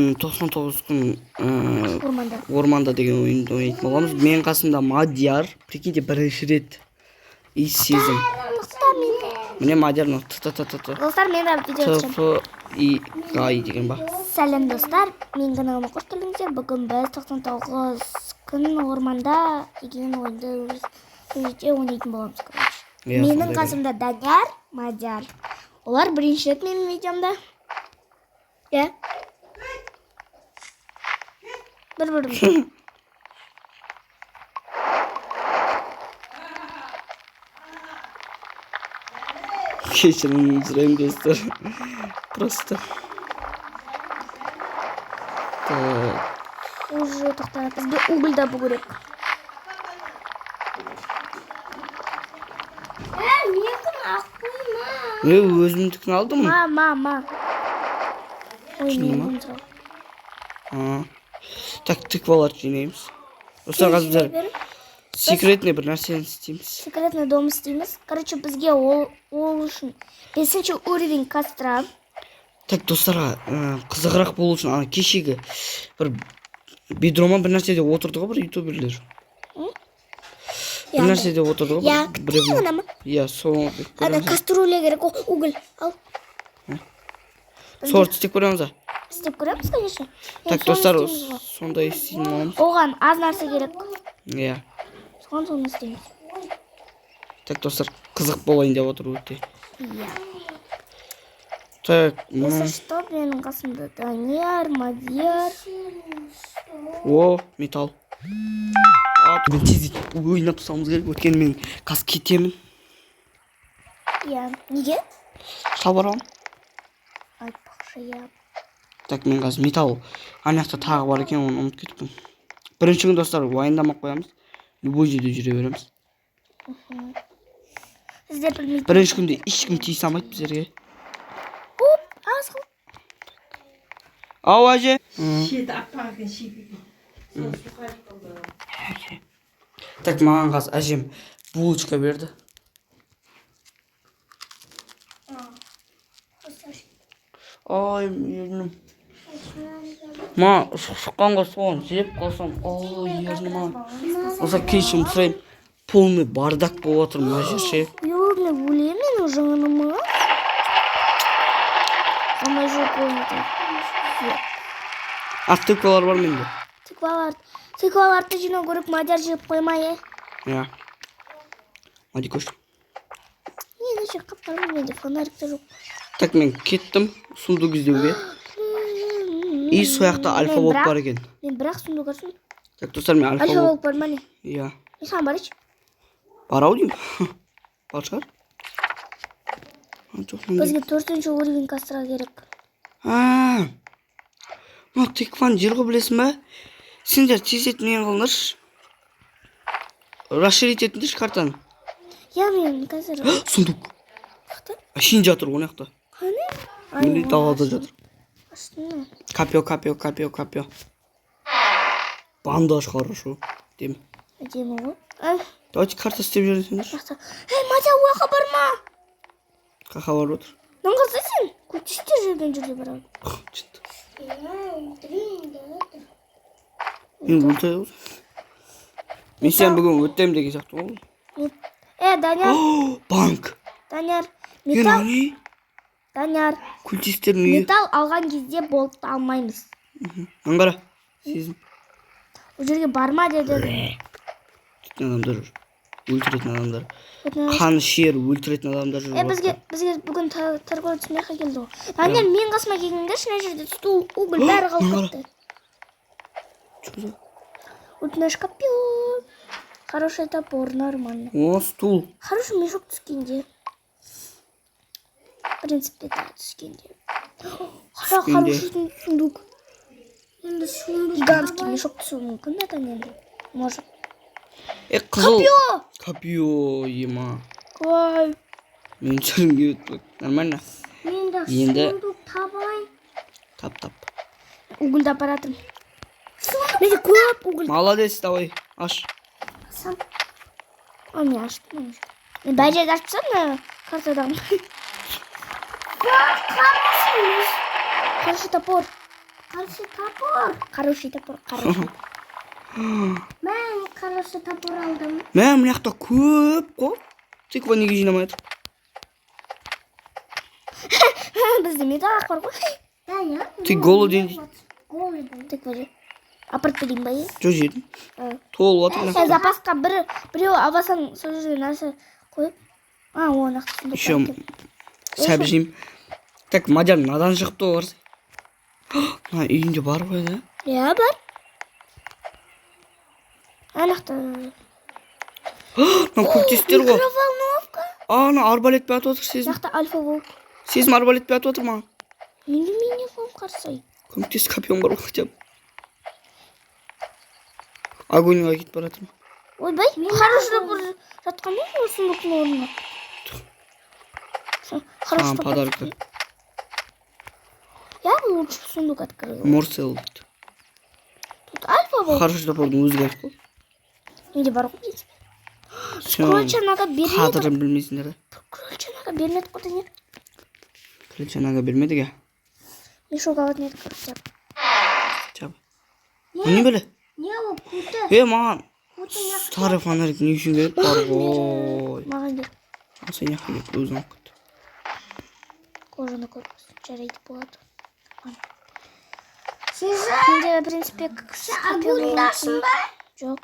99 күн Орманда. Орманда деген ойынды ойнайтын боламыз. Менің қасымда Мадияр, прикиньте, бірінші рет и Сезім. Тоқта мен. Міне, Мадияр мынау т т т т т Достар, мен де видео Т түсіремін. Ф И Гай деген ба? Сәлем, достар. Менің каналыма қош келдіңіздер. Бүгін біз 99 күн орманда деген ойынды жерде ойнайтын боламыз, короче. Иә, Менің сондай. қасымда Данияр, Мадияр. Олар бірінші рет менің видеомда. Иә. Бір бір. Кешірім сұраймын, достар. Просто. Так. Уже тоқта. Бізге уголь табу керек. Мен өзімдікін алдым. Ма, ма, ма. Ой, Шыны мен ма? бұны сұрау. А. Так, тыкваларды жинаймыз. Достар, қазір біздер Беріп. секретный бір нәрсені істейміз. Секретный дом істейміз. Короче, бізге ол үшін бесінші уровень костра. Так, достарға қызығырақ болу үшін ана кешегі бір бедро ма, бір нәрседе отырды ғой бір ютуберлер. Бір нәрседе отырды ғой. Иә, бір бревно. ана ма? Иә, сол. Ана кастрюля керек, о, уголь. Ал. Сорт істеп көреміз а. Істеп көреміз, конечно. Так, Енді соны достар, істейміз ғой. сондай істейтін боламыз. Оған аз нәрсе керек. Иә. Соған соны істейміз. Так, достар, қызық болайын деп отыр өте. Иә. Так, Если что, менің қасымда Данияр, Мадияр. О, металл. А, бүгін тез ойнап тастауымыз керек, өйткені мен қазір кетемін. Иә. Неге? Шалбар аламын. Айтпақшы, иә. Так, мен қазір металл ана жақта тағы бар екен, оны ұмытып кетіппін. Бірінші күн, достар, уайымдамай қоямыз. Любой жерде жүре береміз. Сіздер білмейтін. Бірінші күнде ешкім тиісе алмайды біздерге. Оп, аз қалды. Ау, әже. Шеті аппақ екен, шикі екен. Сол сухарик болды. Так, маған қазір әжем булочка берді. Ай, ернім. Маған шыққанға соны жеп қалсам, ой, ернім ай. Осы кешірім сұраймын. Полный бардак болып жатыр мына жер ше. Ё, мен өлемін, мен уже ма? Ана жоқ ойнайды. А, тыквалар бар менде. Тыкваларды, тыкваларды жинау керек, Мадияр жеп қоймай, е. Иә. Мадикош. Не, мына жер қап-қара, менде фонарик та жоқ. Так, мен кеттім сундук іздеуге. И сол жақта альфа Мен волк бірақ- бар екен. Мен бірақ сундук аштым. Так, достар, мен альфа Альфа волк. волк бар ма, не? Иә. Мен саған барайыншы. Бар ау деймін. Бар шығар. А, жоқ, менде. Бізге төртінші уровень костра керек. А. Мынау тыкваның жер ғой, білесің ба? Сендер тездетіп не қылыңдаршы. Расширить етіңдерші картаны. Иә, мен қазір. Сундук. Қақта? Әшейін жатыр ғой мына жақта. Қане? Міне, далада жатыр. Аштым. Копье, копье, копье, копье. Бандаж хорошо. Деймін. Әдемі ғой. Ай, Давайте карта істеп жіберсеңдерші. жақсы. Ей, Мадияр, ол жаққа барма. Қақа барып отыр. Мынаны қарасай сен. Культистер жүрген жерге барамын. Чт. Мен өлтіре ғой. Мен сені бүгін өтемін деген сияқты ғой. Е, Данияр, О, банк. Данияр, Е, металл, не? Данияр, Культистердің үйі. металл алған кезде болтты алмаймыз. Мына қара. Сезім. Ол жерге барма деді. Дейтін адамдар жүр. Өлтіретін адамдар. Өтініш. Қан ішер, өлтіретін адамдар жүр. Е, бізге бүгін торговец меха келді ғой. Данияр, мен қасыма келгенде мына жерде стул, уголь бәрі қалып мына кетті. Чё за? Өтініш, копье. Хороший топор, нормально. О, стул. Хороший мешок түскенде. В принципе, да, түскенде. Қара, Түскенде. хороший сундук. Енді сундук. Гигантский мешок түсуі мүмкін да, енді. Может. Е, қызыл. Копье! Копье, ема. Ой, Мен түсіргім келіп отыр. Нормально. Мен де Енді- сундук табайын. Тап, тап. Угольді апаратым. Менде көп уголь. Молодец, давай. Аш. Сам. Ой, мен аштым уже. Мен бәр жерді ашып тастадым мына картадағы. Хороший топор. Хороший топор. Хороший топор, хороший. Мен хороший топор алдым. Мә, мына жақта көп қой. Тыква неге жинамай жатыр? Бізде металл бар ғой. Да, я. Ты голоден дейді. Голоден. Тыква же. Апарып берейін ба, е? Жоқ, жедім. А. Толып жатыр мына Сен жақта. Запасқа бір біреу алсаң, сол жерге нәрсе қойып. А, о, нақты сундук Еще бар екен. сәбіз жеймін. Так, Мадияр мынадан шығыпты ғой, қарасай. Мына үйінде бар ғой, да? Иә, бар. Ана жақта. Мына көктестер ғой. Микроволновка. А, ана арбалетпен атып отыр, Сезім. Мына жақта альфа волк. Сезім арбалетпен атып отыр маған. Мен де, мен не қылып, қарасай. Көмектес, копьем бар ғой хотя бы. Огоньға кетіп бара жатырмын. Ойбай, хороший бір жатқан ба ол сундуктың орнына? Хороший Саған топор. Подарка. Я бы лучше сундук открыла. Морсел дейді. Тут альфа волк. Хороший топордың өзі керек қой. Менде бар ғой, в принципе. Сен Крольчья нога бермеді. қадірін білмейсіңдер, да. Крольчья нога бермеді ғой, Данияр. Крольчья нога бермедік, иә. Мешок алатын едік хотя бы. Хотя бы. Bu не бәле? Не ол куты? Е, маған Куты не? старый фонарик не үшін керек бар ғой? Маған бер. Ал, сен жаққа кет, өзің алып кет. Кожаны корпус. Жарайды, болады. Сезім. Менде, в принципе, Огоньдасың ба? Жоқ.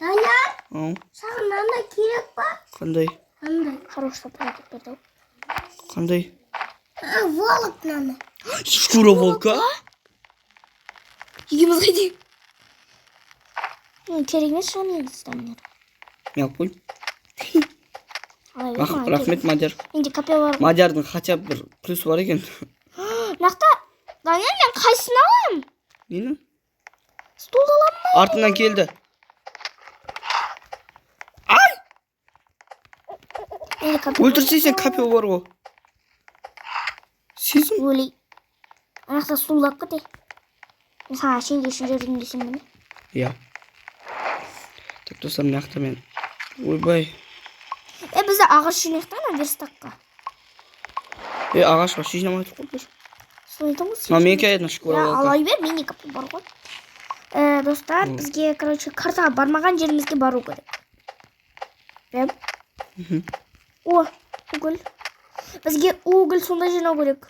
Данияр, Ау, саған мынандай керек па? қандай? Андай. Хороший топор әкеліп берді ау. Қандай? А, волк мынаны. Шкура волка? Екеуміз қайда? Ну, керек емес шығар негізі, Данияр. Мен алып қойдым. Ала бер, маған керек. Рахмет, Мадияр. Менде копье бар. Мадиярдың хотя бы бір плюсы бар екен. Нақты, Данияр, мен қайсысын аламын? Нені? Стулды аламын ба? Артынан келді. Ай! Менде копье. Өлтірсе, сен копье бар ғой. Сезім. Өлей. Ана жақта стулды алып кет. Мен саған әшейін үшін жібердім десем, міне. Иә. Так, достар, мына жақта мен. Ойбай. Е, бізде ағаш жинайық та ана верстакқа. Е, ағаш вообще жинамай тұр ғой біз. Соны айтамын ғой. Мына менікі еді, шкура Я волка. ала бер, менде копье бар ғой. Ә, достар, бізге, короче, картаға бармаған жерімізге бару керек. Иә? Мгм. О, уголь. Бізге уголь сонда жинау керек.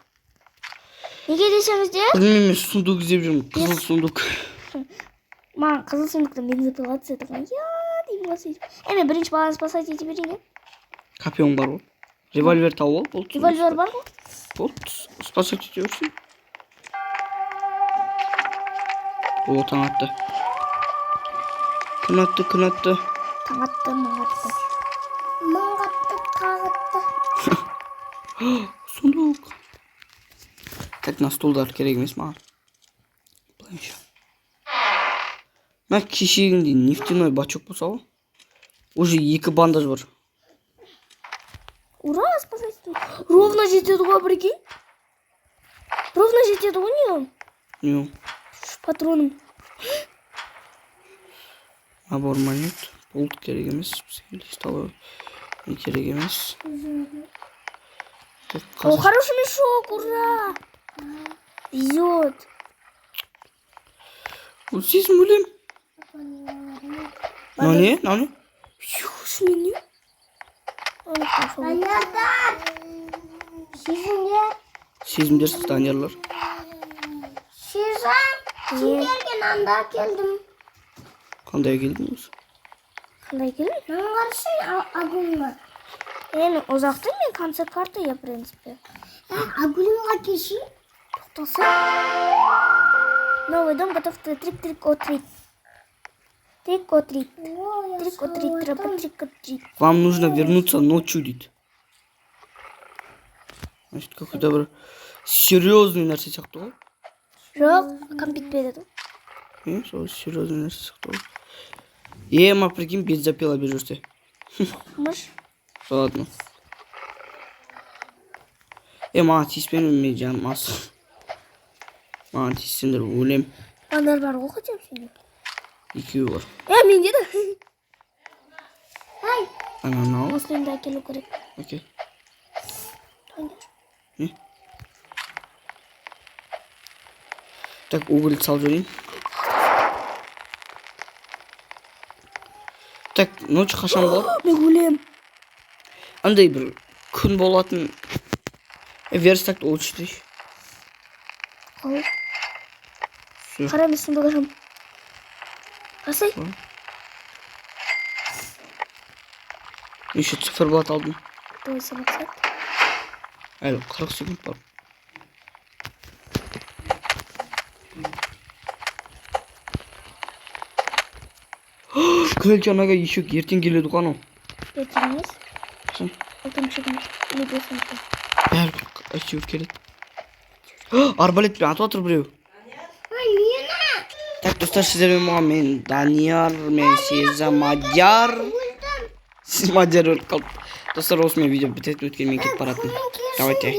Неге десеңіздер, Білмеймін, мен сундук іздеп жүрмін. Қызыл сундук. Маған қызыл сундуктан бензопила түседі ғой. Я деймін ғой сөйтіп. Е, мен бірінші баланы спасать ете берейін, иә? Копьең бар ғой. Револьвер тауып ал, болды. Револьвер бар ғой. Болды, спасать ете берсін. О, таң атты. Күн атты, күн атты. Таң атты, мың атты. Мың қатты, тағытты. Сундук. Так, мына столдар керек емес маған. Былайынша. Мына кешегіндей нефтяной бачок болса ғой. Уже екі бандаж бар. Ура, спасать еттім. Ровно жетеді ғой, прикинь. Ровно жетеді ғой, не ол? Не ол? Патроным. Набор монет. Болт керек емес. Бізге листовой не керек емес. Так, О, қазір хороший мешок, ура! Везет. Ол, Сезім, өлем. Мынау не? Мынау не? Шү, не? Даниярдар. Сезімдер. Сезімдерсіз, Даниярлар. Сезім. Сендерге нанда келдім. Қандай келдің өзі? Қандай келдің? Мынаны қарашы, огоньға. Е, мен ұзақты, мен конце карты, я, в принципе. Огоньға кеші. Тоқтаса. Новый дом готов. Трик, трик, о, трик. Трик, о, трик. Трик, о, трик, трик, трик, о, трик. Вам нужно вернуться ночью дейді. Значит, какой-то бір серьезный нәрсе сияқты ғой. Жоқ, кәмпит береді. Е, сол серьезный нәрсе сияқты ғой. Е, ма, прикинь, бензопила беріп жүрсе. Мыш. Ладно. Е, маған тиіспеңдер, мен жаным аз. Маған тиіссеңдер, өлем. Андар бар ғой хотя бы сенде. Екеуі бар. Е, менде де. Ана, мынау. Осыны да әкелу керек. Окей. Данияр. Не? Так, уголь салып жіберейін. Так, ночь қашан болады? Мен өлем. Андай бір күн болатын. Верстакты улучшить. Ал. Всё. Қара, мен сундук ашамын. Асай. Еще циферблат алдым. Давай сабақ. Әлі 40 секунд бар. Короче, анаға еще ертең келеді ғой анау. Ертең емес. Қашан? Алтыншы күн. Или бесінші. Бәрібір әйтеуір келеді. Арбалетпен атып жатыр біреу. Так, достар, сіздермен болған мен Данияр, мен Сеза, Мадияр. Сіз, Мадияр өліп қалды. Достар, осымен видео бітеді, өйткені мен кетіп баратырмын. Давайте.